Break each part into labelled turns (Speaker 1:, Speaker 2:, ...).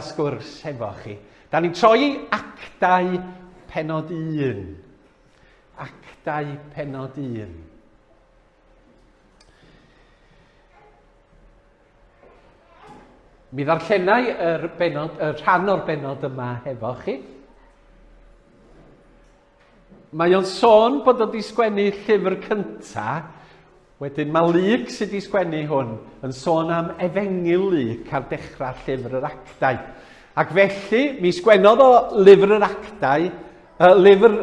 Speaker 1: Sgwrs hefo chi. Da ni'n troi i Actau penod 1. Actau penod 1. Mi ddarllenai yr benod, y rhan o'r benod yma hefo chi. Mae o'n sôn bod o 'di sgwennu llyfr cynta, wedyn mae Luc sydd 'di sgwennu hwn yn sôn am Efengyl Luc ar dechrau llyfr yr Actau. Ac felly, mi sgwennodd o lyfr yr Actau, uh, lyfr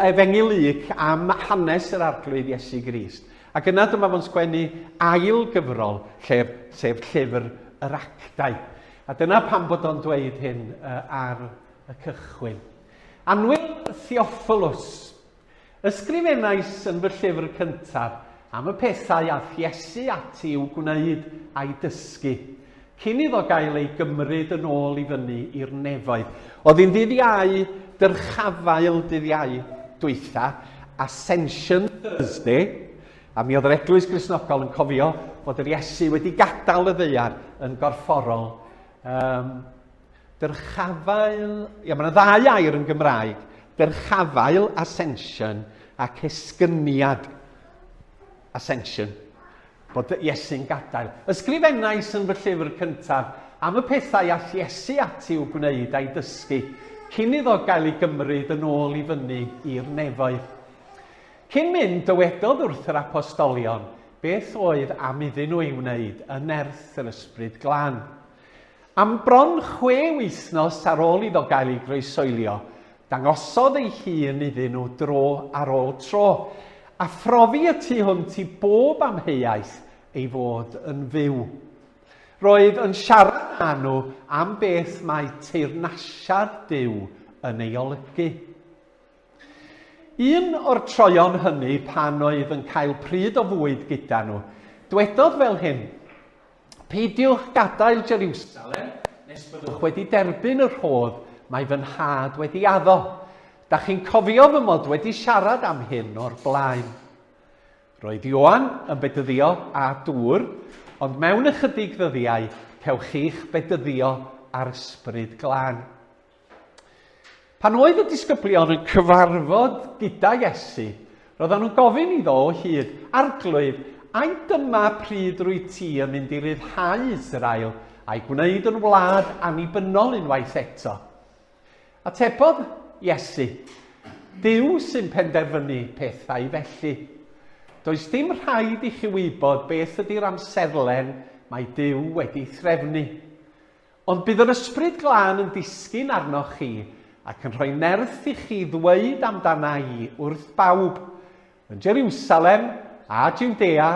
Speaker 1: Efengyl Luc am hanes yr Arglwydd Iesu Grist. Ac yna dyma fo'n sgwennu ail gyfrol, llef, sef llyfr yr Actau. A dyna pam bod o'n dweud hyn uh, ar y cychwyn. Annwyl Theophilus, ysgrifennais yn fy llyfr cyntaf am y pethau ath Iesu ati i'w gwneud a'i dysgu, cyn iddo gael ei gymryd yn ôl i fyny i'r nefoedd. Oedd hi'n ddydd Iau, dyrchafael dydd Iau dwytha, Ascension Thursday, a mi oedd yr Eglwys Gristnogol yn cofio bod yr Iesu wedi gadael y ddaear yn gorfforol. Um, Dyrchafael, ia, mae yna ddau air yn Gymraeg, dyrchafael, ascension, ac esgyniad, ascension, bod Iesu'n gadael. Ysgrifennais yn fy llyfr cyntaf am y pethau all Iesu ati i'w gwneud a'i dysgu, cyn iddo gael ei gymryd yn ôl i fyny i'r nefoedd. Cyn mynd, dywedodd wrth yr apostolion beth oedd am iddyn nhw ei wneud yn nerth yr Ysbryd Glân. Am bron chwe wythnos ar ôl iddo gael ei groesoelio, dangosodd ei hun iddyn nhw dro ar ôl tro, a phrofi y tu hwnt i bob amheuaeth ei fod yn fyw. Roedd yn siarad â nhw am beth mae teyrnasiad Duw yn ei olygu. Un o'r troeon hynny pan oedd yn cael pryd o fwyd gyda nhw, dwedodd fel hyn, Peidiwch gadael Jeriwsalem nes byddwch wedi derbyn y rhodd mae fy nhad wedi addo. Da chi'n cofio fy mod wedi siarad am hyn o'r blaen. Roedd Ioan yn bedyddio â dŵr, ond mewn ychydig ddyddiau cewch chi'ch bedyddio â'r Ysbryd Glân. Pan oedd y disgyblion yn cyfarfod gyda Iesu, roedden nhw'n gofyn iddo o hyd, Arglwydd, ai dyma pryd rwyt ti yn mynd i ryddhau Israel a'i gwneud yn wlad annibynnol unwaith eto? Atebodd Iesu, Duw sy'n penderfynu pethau felly. Does dim rhaid i chi wybod beth ydy'r amserlen mae Duw wedi threfnu. Ond bydd yr Ysbryd Glân yn disgyn arnoch chi ac yn rhoi nerth i chi ddweud amdana i wrth bawb, yn Jeriwsalem a Jwdea,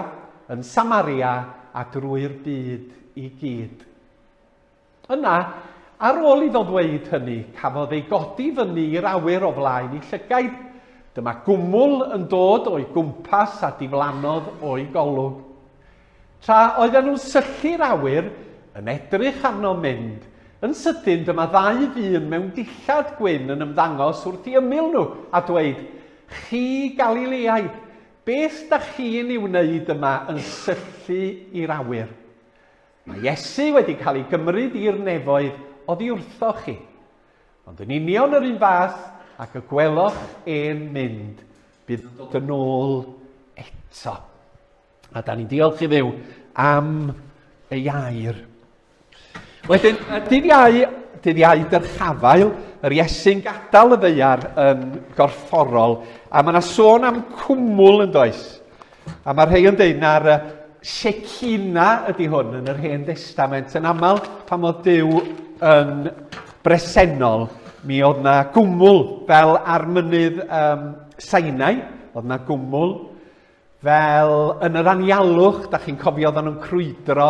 Speaker 1: yn Samaria a drwy'r byd i gyd. Yna, ar ôl iddo ddweud hynny, cafodd ei godi fyny i'r awyr o flaen eu llygaid. Dyma gwmwl yn dod o'i gwmpas a diflannodd o'i golwg. Tra oedden nhw'n syllu'r awyr, yn edrych arno mynd, yn sydyn dyma ddau ddyn mewn dillad gwyn yn ymddangos wrth i ymyl nhw a dweud, Chi Galileaid, beth da chi'n ei wneud yma yn syllu i'r awyr? Mae Iesu wedi cael ei gymryd i'r nefoedd oddi wrthoch chi. Ond yn union yr un fath ac y gweloch e'n mynd, bydd yn dod yn ôl eto. A da ni'n diolch i Dduw am ei air. Wedyn, dydd Iau, dydd Iau dyrchafael, yr Iesu'n gadael y ddeiar yn gorfforol, a mae yna sôn am cwmwl yn does. A mae rhai yn dweud na'r Shekina ydy hwn yn yr Hen Destament. Yn aml, pan oedd Duw yn bresennol, mi oedd na gwmwl fel ar mynydd um, Sinai, oedd na gwmwl Fel yn yr anialwch, da chi'n cofio oedden nhw'n crwydro,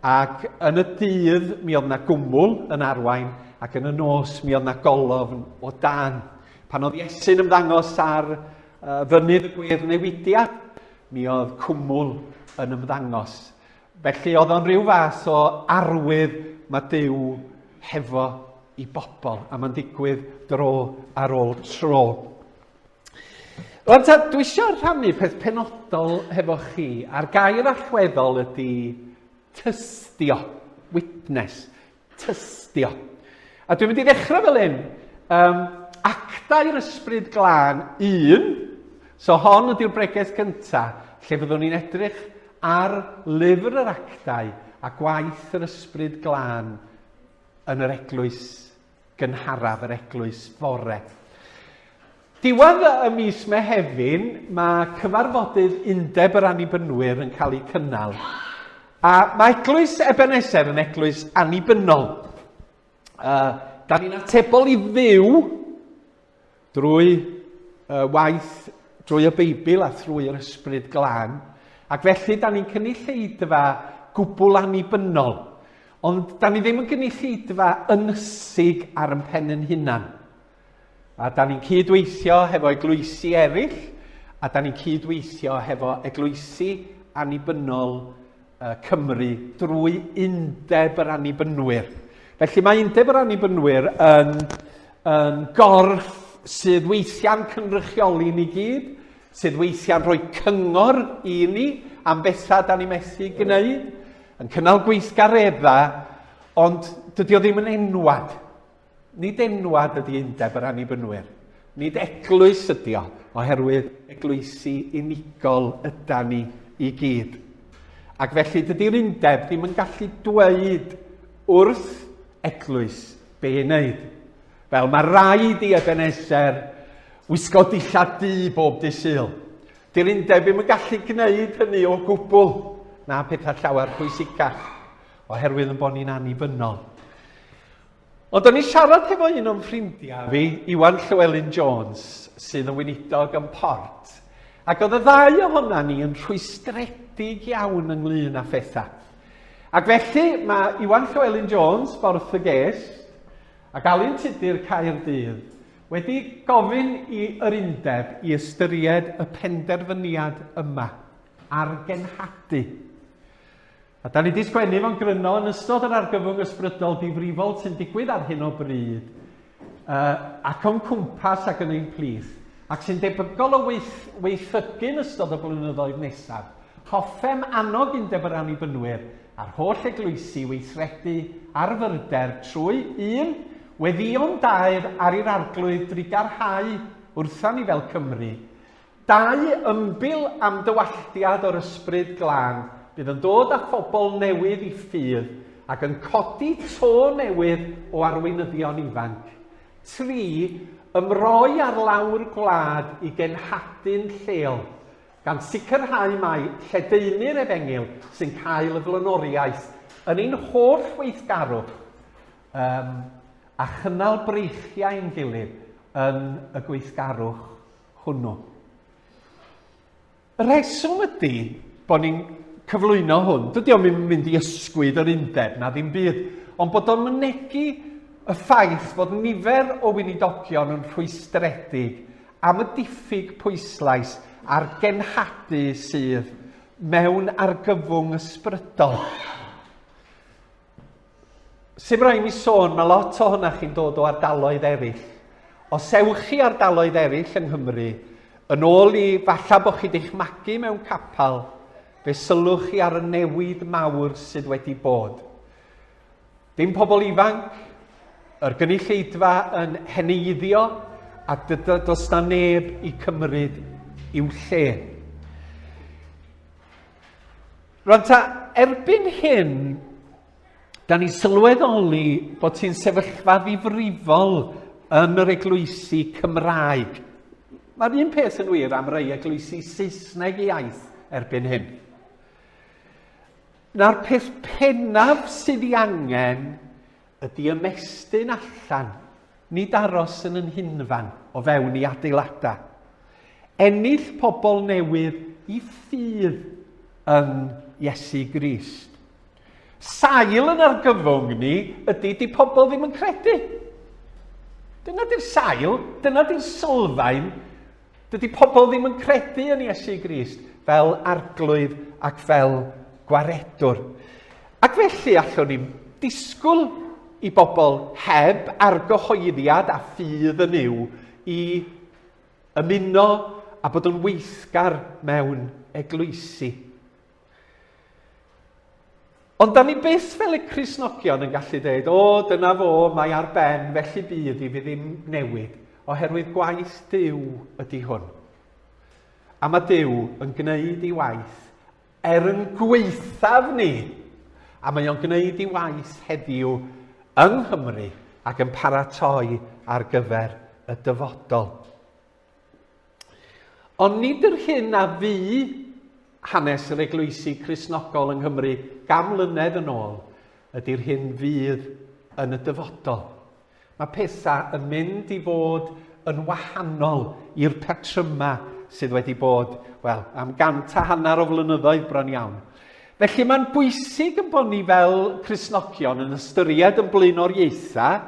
Speaker 1: ac yn y dydd mi oedd na gwmwl yn arwain, ac yn y nos mi oedd na golofn o dan. Pan oedd Iesu'n ymddangos ar uh, fynydd y gwedd newidiad, mi oedd cwmwl yn ymddangos. Felly oedd o'n rhyw fath o arwydd mae Duw hefo i bobl, a mae'n digwydd dro ar ôl tro. Rwan ta, dwi eisiau rhannu peth penodol hefo chi, a'r gair allweddol ydy tystio, witness, tystio. A dwi'n mynd i ddechrau fel hyn. Um, Actau'r Ysbryd Glân 1. So hon ydy'r bregeth cyntaf lle fyddwn ni'n edrych ar lyfr yr actau a gwaith yr Ysbryd Glân yn yr eglwys gynharaf, yr eglwys fore. Diwedd y mis Mehefin, mae cyfarfodydd Undeb yr Annibynwyr yn cael eu cynnal. A mae eglwys Ebenezer yn eglwys annibynnol. Uh, da ni'n atebol i Dduw drwy uh, waith, drwy y Beibl a thrwy yr Ysbryd Glân. Ac felly, da ni'n cynulleidfa gwbl annibynnol. Ond da ni ddim yn gynulleidfa ynysig ar yn pen yn hunan. A da ni'n cydweithio hefo eglwysi eraill, a da ni'n cydweithio hefo eglwysi annibynnol uh, Cymru drwy Undeb yr Annibynwyr. Felly mae Undeb yr Annibynwyr yn, yn gorff sydd weithiau'n cynrychioli ni gyd, sydd weithiau'n rhoi cyngor i ni am bethau da ni methu gwneud, yn cynnal gweithgareddau, ond dydy o ddim yn enwad. Nid enwad ydy Undeb yr Annibynwyr. Nid eglwys ydy o, oherwydd eglwysi unigol yda ni i gyd. Ac felly dydy'r undeb ddim yn gallu dweud wrth eglwys be i wneud. Fel mae rhaid i Ebenezer wisgo dillad du bob dydd Sul. Dy'r undeb ddim yn gallu gwneud hynny o gwbl, na pethau llawer pwysicach, oherwydd yn bod ni'n annibynnol. Ond o'n i siarad hefo un o'n ffrindiau fi, Iwan Llywelyn Jones, sydd yn weinidog yn Port, ac oedd y ddau ohona ni yn rhwystredig iawn ynglyn â phethau. Ac felly mae Iwan Llywelyn Jones, Borth y Gest, ac Alun Tudur Caerdydd wedi gofyn i yr undeb i ystyried y penderfyniad yma ar genhadu. A da ni 'di sgwennu fo'n gryno yn ystod yr argyfwng ysbrydol difrifol sy'n digwydd ar hyn o bryd, uh, ac o'n cwmpas ac yn ein plith, ac sy'n debygol o weith, weithygu yn ystod y blynyddoedd nesaf, hoffem annog Undeb yr Annibynwyr a'r holl eglwysi weithredu ar fyrder trwy, un, weddïo'n daer ar i'r Arglwydd drugarhau wrtha ni fel Cymry, 2 ymbil am dywalltiad o'r Ysbryd Glân bydd yn dod â phobl newydd i ffydd ac yn codi to newydd o arweinyddion ifanc. 3, ymroi ar lawr gwlad i genhadu'n lleol, gan sicrhau mai lledaenu'r Efengyl sy'n cael y flaenoriaeth yn ein holl weithgarwch um, a chynnal breichiau'n gilydd yn y gweithgarwch hwnnw. Y rheswm ydy bod ni'n cyflwyno hwn, dydy o'm yn mynd i ysgwyd yr undeb na ddim byd, ond bod o'n mynegi y ffaith fod nifer o weinidogion yn rhwystredig am y diffyg pwyslais ar genhadu sydd mewn argyfwng ysbrydol. Sim rhaid mi sôn, mae lot ohonoch chi'n dod o ardaloedd eraill. Os ewch chi ardaloedd eraill yng Nghymru, yn ôl i falle bod chi wedi'ch magu mewn capel, fe sylwch chi ar y newid mawr sydd wedi bod. Dim pobl ifanc, yr gynulleidfa yn heneiddio a does na neb i cymryd i'w lle. Rwan ta, erbyn hyn, da ni'n sylweddoli bod ti'n sefyllfa ddifrifol yn yr eglwysi Cymraeg. Mae'r un peth yn wir am rai eglwysi Saesneg iaith erbyn hyn. Na'r peth pennaf sydd ei angen ydy ymestyn allan, nid aros yn yn hunfan o fewn i adeiladau. Ennill pobl newydd i ffydd yn Iesu Grist. Sail yn argyfwng ni ydy di pobl ddim yn credu. Dyna di'r sail, dyna di'r sylfaen. Dydy pobl ddim yn credu yn Iesu Grist fel arglwydd ac fel gwaredwr. Ac felly allwn ni disgwyl i bobl heb argyhoeddiad a ffydd yn Nuw i ymuno a bod yn weithgar mewn eglwysi. Ond da ni byth fel y Cristnogion yn gallu dweud, o, dyna fo, mae ar ben, felly bydd i fi ddim newid, oherwydd gwaith Duw ydy hwn. A mae Duw yn gwneud ei waith er yn gwaethaf ni. A mae o'n gwneud ei waith heddiw yng Nghymru ac yn paratoi ar gyfer y dyfodol. Ond nid yr hyn a fu hanes yr eglwysi Cristnogol yng Nghymru gan mlynedd yn ôl ydy'r hyn fydd yn y dyfodol. Mae pethau yn mynd i fod yn wahanol i'r patrymau sydd wedi bod, wel, am 150 o flynyddoedd bron iawn. Felly mae'n bwysig yn bod ni fel Cristnogion yn ystyried yn blaenoriaethau,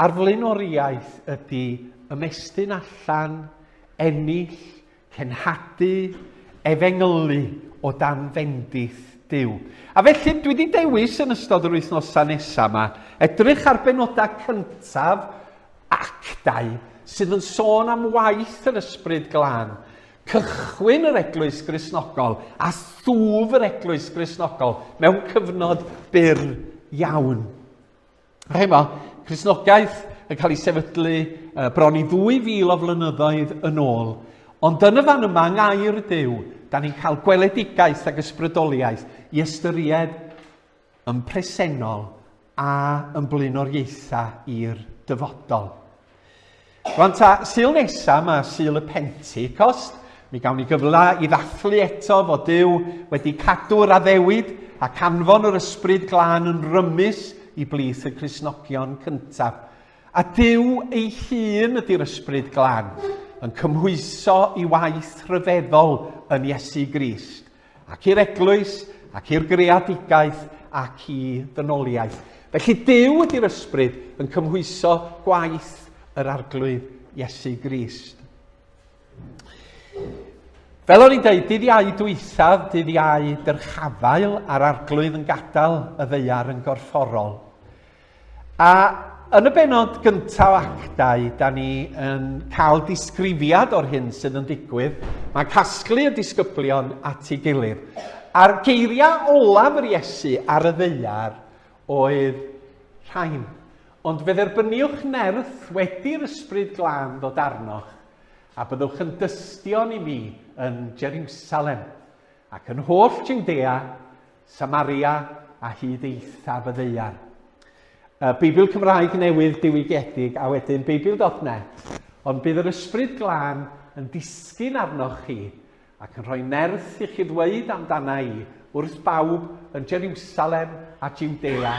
Speaker 1: a'r flaenoriaeth ydy ymestyn allan, ennill, cenhadu, efengylu o dan fendith Duw. A felly dwi wedi dewis yn ystod yr wythnosau nesaf yma edrych ar benodau cyntaf Actau sydd yn sôn am waith yr Ysbryd Glân, cychwyn yr Eglwys Gristnogol a thwf yr Eglwys Gristnogol mewn cyfnod byr iawn. Chimo, Cristnogaeth yn cael ei sefydlu uh, bron i 2,000 o flynyddoedd yn ôl, ond yn y fan yma, yng ngair Duw, da ni'n cael gweledigaeth ac ysbrydoliaeth i ystyried yn presennol a yn blaenoriaethau i'r dyfodol. Rwan ta, Sul nesa mae Sul y Pentecost. Mi gawn ni gyfle i ddathlu eto fod Duw wedi cadw'r addewid ac anfon yr Ysbryd Glân yn rymus i blith y Cristnogion cyntaf. A Duw ei hun ydy'r Ysbryd Glân, yn cymhwyso i waith rhyfeddol yn Iesu Grist. ac i'r eglwys, ac i'r greadigaeth, ac i ddynoliaeth. Felly Duw ydy'r ysbryd yn cymhwyso gwaith yr Arglwydd Iesu Grist. Fel o'n i'n dweud, dydd Iau dwythaf, dydd Iau dyrchafael a'r Arglwydd yn gadael y ddaear yn gorfforol. A yn y bennod gyntaf o Actau, da ni yn cael disgrifiad o'r hyn sydd yn digwydd. Mae casglu y disgyblion at ei gilydd. A'r geiriau olaf yr Iesu ar y ddaear oedd rhain. Ond fe dderbyniwch nerth wedi'r Ysbryd Glân ddod arnoch, a byddwch yn dystion i mi yn Jeriwsalem, ac yn holl Jwdea, Samaria a hyd eithaf y ddaear. Uh, Beibl Cymraeg newydd diwygiedig a wedyn Beibl.net, ond bydd yr Ysbryd Glân yn disgyn arnoch chi ac yn rhoi nerth i chi ddweud amdana i wrth bawb yn Jerusalem a Judea,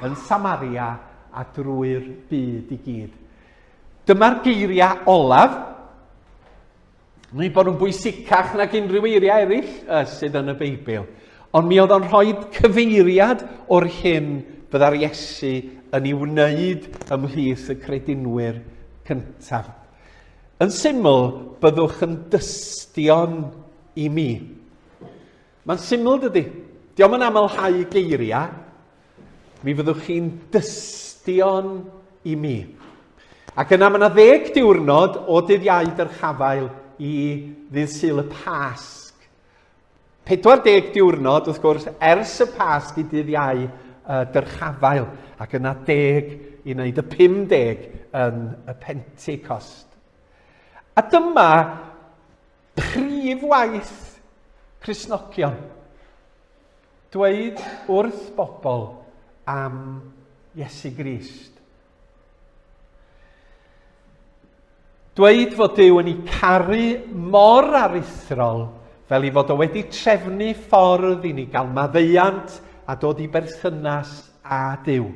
Speaker 1: yn Samaria a drwy'r byd i gyd. Dyma'r geiriau olaf. Mi bod nhw'n bwysicach nag unrhyw eiriau eraill uh, sydd yn y Beibl. Ond mi oedd o'n rhoi cyfeiriad o'r hyn fydda'r Iesu yn ei wneud ymhlith y credinwyr cyntaf. Yn syml, byddwch yn dystion i mi. Mae'n syml, dydy? Diolch yn amlhau geiriau. Mi fyddwch chi'n dystion i mi. Ac yna mae yna ddeg diwrnod o dydd Iau dyrchafael i ddydd Sul y Pasg. 40 diwrnod, wrth gwrs, ers y Pasg i dydd Iau uh, dyrchafael, ac yna deg i wneud y 50 yn y Pentecost. A dyma prif waith Cristnogion. Dweud wrth bobl am Iesu Grist. Dweud fod Duw yn ei caru mor aruthrol fel ei fod o wedi trefnu ffordd i ni gael maddeuant a dod i berthynas â Duw.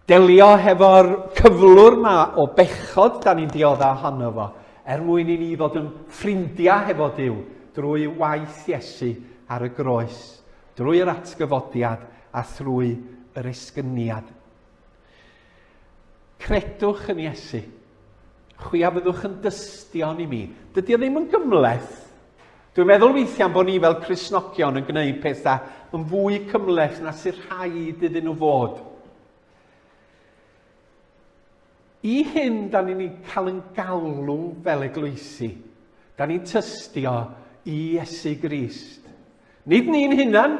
Speaker 1: Delio hefo'r cyflwr ma o bechod da ni'n diodda ohono fo, er mwyn i ni ddod yn ffrindiau hefo Duw drwy waith Iesu ar y groes, drwy yr atgyfodiad a thrwy yr esgyniad. Credwch yn Iesu. Chwi a fyddwch yn dystion i mi. Dydy o ddim yn gymhleth. Dwi'n meddwl weithiau bod ni fel Cristnogion yn gwneud pethau yn fwy cymhleth na sy'n rhaid iddyn nhw fod. I hyn, da ni'n cael yn galw fel eglwysi. Da ni'n tystio i Iesu Grist. Nid ni'n hunan,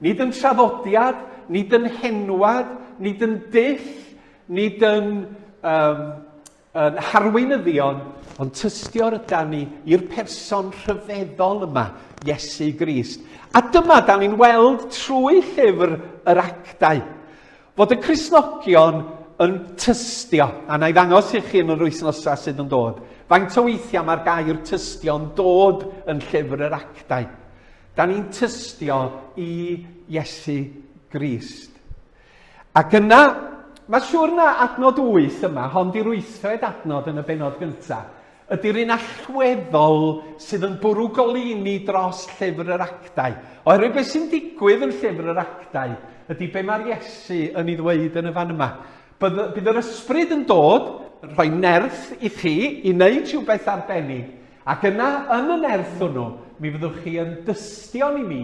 Speaker 1: nid yn traddodiad, nid yn henwad, nid yn dull, nid yn, um, yn harweinyddion, ond tystio'r ydan ni i'r person rhyfeddol yma, Iesu Grist. A dyma da ni'n weld trwy llyfr yr actau, fod y Cristnogion yn tystio, a na i ddangos i chi yn yr wythnosau sydd yn dod, faint o weithiau mae'r gair tystio'n dod yn llyfr yr actau. Da ni'n tystio i Iesu Grist. Ac yna, mae siŵr na adnod 8 yma, hon di'r wythfed adnod yn y benod gyntaf, ydy'r un allweddol sydd yn bwrw goleuni dros llyfr yr actau. Oherwydd beth sy'n digwydd yn llyfr yr actau ydy be mae'r Iesu yn ei ddweud yn y fan yma. Bydd, bydd yr ysbryd yn dod, yn rhoi nerth i chi i wneud rhywbeth arbennig, Ac yna, yn y nerth hwnnw, mi fyddwch chi yn dystion i mi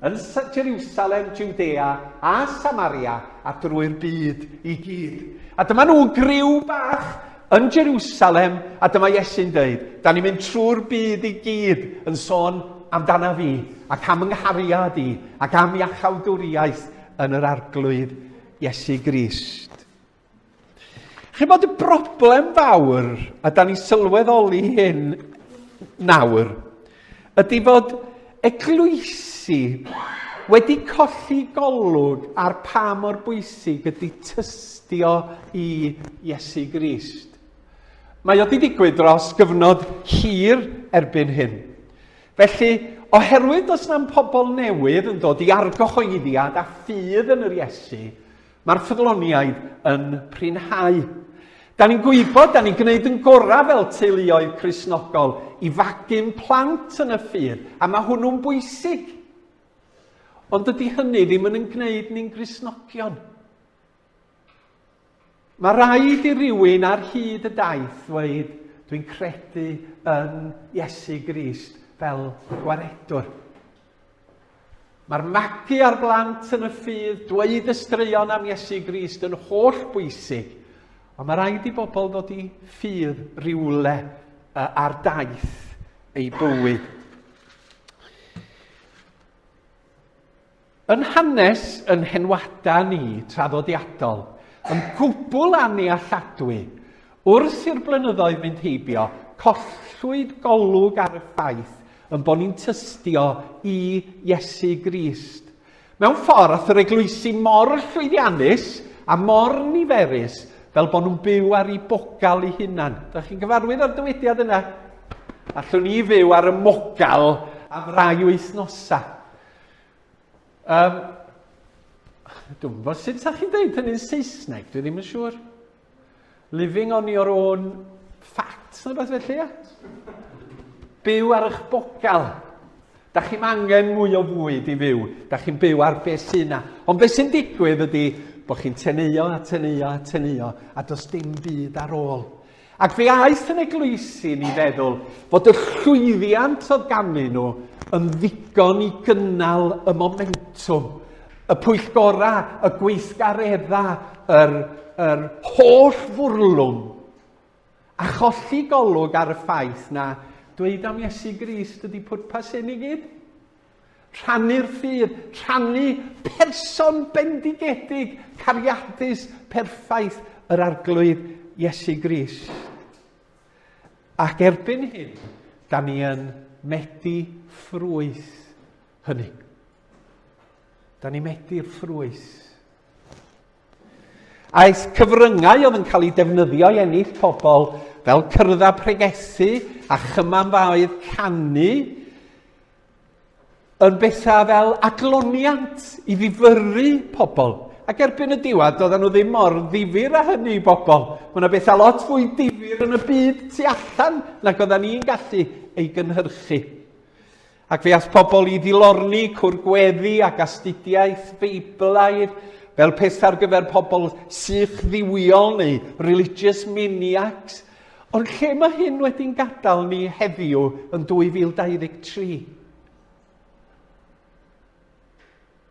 Speaker 1: yn Jerusalem, Jwdea a Samaria a drwy'r byd i gyd. A dyma nhw'n griw bach yn Jerusalem, a dyma Iesu'n dweud, da ni'n mynd trwy'r byd i gyd yn sôn amdana fi, ac am yng nghariad i, ac am iachawdwriaeth yn yr Arglwydd Iesu Grist. Chi'n bod y broblem fawr, a da ni'n sylweddoli hyn nawr, ydy fod eglwysi wedi colli golwg ar pa mor bwysig ydy tystio i Iesu Grist. Mae o wedi digwydd dros gyfnod hir erbyn hyn. Felly, oherwydd does na'm pobl newydd yn dod i argyhoeddiad a ffydd yn yr Iesu, Mae'r ffyddloniaid yn prinhau. Da ni'n gwybod, da ni'n gwneud yn gorau fel teuluoedd Cristnogol i fagu'n plant yn y ffydd, a mae hwnnw'n bwysig. Ond dydy hynny ddim yn yn gwneud ni'n Gristnogion. Mae rhaid i rywun ar hyd y daith ddweud, dwi'n credu yn Iesu Grist fel gwaredwr. Mae'r magu ar blant yn y ffydd, dweud y straeon am Iesu Grist yn holl bwysig, ond mae rhaid i bobl ddod i ffydd rywle ar daith ei bywyd. Yn hanes yn henwadau ni traddodiadol, yn gwbl annealladwy, wrth i'r blynyddoedd mynd heibio, collwyd golwg ar y ffaith Yn bod ni'n tystio i Iesu Grist. Mewn ffordd, ath yr eglwysi mor llwyddiannus a mor niferus fel bod nhw'n byw ar eu bogal eu hunan. Dych chi'n gyfarwydd â'r dywediad yna? Allwn ni fyw ar y mogal am rai wythnosau. Um, dwi'n gwybod sut sa'ch chi'n dweud hynny'n Saesneg, dwi ddim yn siŵr. Living on your own fat, neu beth felly, ia? Byw ar eich bogal. Da chi'm angen mwy o fwyd i fyw. Da chi'n byw ar beth sy'n na. Ond beth sy'n digwydd ydy bod chi'n teneuo a teneuo a teneuo a does dim byd ar ôl. Ac fe aeth yn eglwysi ni feddwl fod y llwyddiant oedd ganddyn nhw yn ddigon i gynnal y momentwm, y pwyllgorau, y gweithgareddau, yr, yr holl fwrlwm, a cholli golwg ar y ffaith na dweud am Iesu Grist ydy pwrpas hyn i gyd. Rhannu'r ffydd, rhannu person bendigedig, cariadus, perffaith yr Arglwydd Iesu Grist. Ac erbyn hyn, da ni yn medi ffrwyth hynny. Da ni medi'r ffrwyth. Aeth cyfryngau oedd yn cael eu defnyddio i ennill pobl fel cyrddau pregethu a chymanfaoedd canu yn bethau fel adloniant i ddifyrru pobl. Ac erbyn y diwedd, doedden nhw ddim mor ddifyr â hynny i bobl. Mae yna bethau lot fwy difyr yn y byd tu allan nag oedden ni'n gallu ei gynhyrchu. Ac fe ath pobl i ddilorni cwr gweddi ac astudiaeth Feiblaidd fel peth ar gyfer pobl sych ddiwiol neu religious maniacs. Ond lle mae hyn wedi'n gadael ni heddiw yn 2023?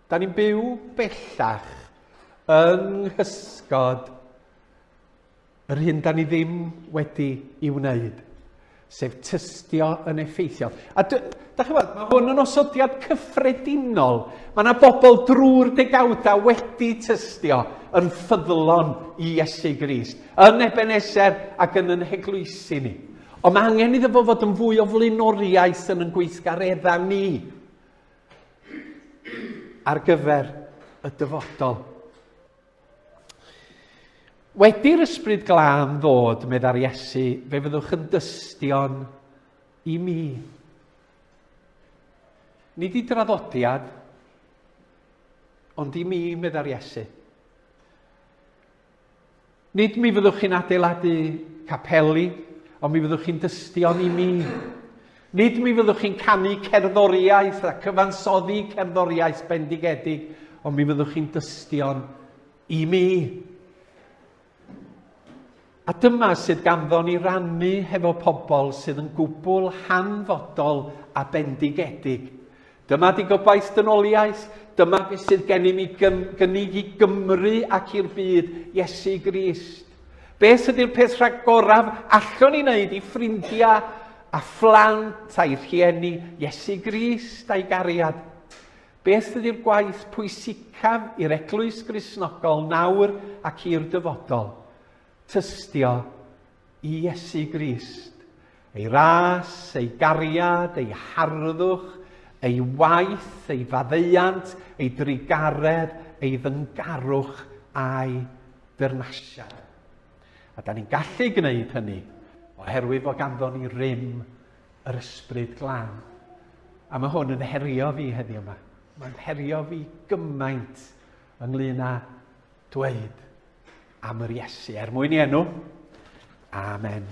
Speaker 1: Da ni'n byw bellach yng nghysgod yr hyn da ni ddim wedi i wneud. Sef tystio yn effeithiol. A da chi'n gwybod, mae hwn yn osodiad cyffredinol. Mae yna bobl drwy'r degawdau wedi tystio yn ffyddlon i Iesu Grist, yn Ebenezer ac yn yn heglwysi ni. Ond mae angen iddo fo fod yn fwy o flaenoriaeth yn yn gweithgareddau ni ar gyfer y dyfodol. Wedi'r Ysbryd Glân ddod, meddai'r Iesu, fe fyddwch yn dystion i mi. Nid i draddodiad, ond i mi, meddai'r Iesu. Nid mi fyddwch chi'n adeiladu capeli, ond mi fyddwch chi'n dystion i mi. Nid mi fyddwch chi'n canu cerddoriaeth a cyfansoddi cerddoriaeth bendigedig, ond mi fyddwch chi'n dystion i mi. A dyma sydd ganddo ni rannu hefo pobl sydd yn gwbl hanfodol a bendigedig. Dyma di gobaith dynoliaeth, dyma beth sydd gennym i gynnig i Gymru ac i'r byd, Iesu Grist. Beth ydy'r peth rhagoraf allwn ni wneud i ffrindiau a phlant a'i rhieni, Iesu Grist a'i gariad? Beth ydy'r gwaith pwysicaf i'r Eglwys Gristnogol nawr ac i'r dyfodol? Tystio i Iesu Grist, ei ras, ei gariad, ei harddwch, ei waith, ei faddeuant, ei drugaredd, ei ddyngarwch a'i dyrnasiad. A da ni'n gallu gwneud hynny oherwydd fod ganddo ni rym yr Ysbryd Glân. A mae hwn yn herio fi heddiw yma. Mae'n herio fi gymaint ynglyn â dweud am yr Iesu. Er mwyn i enw. Amen.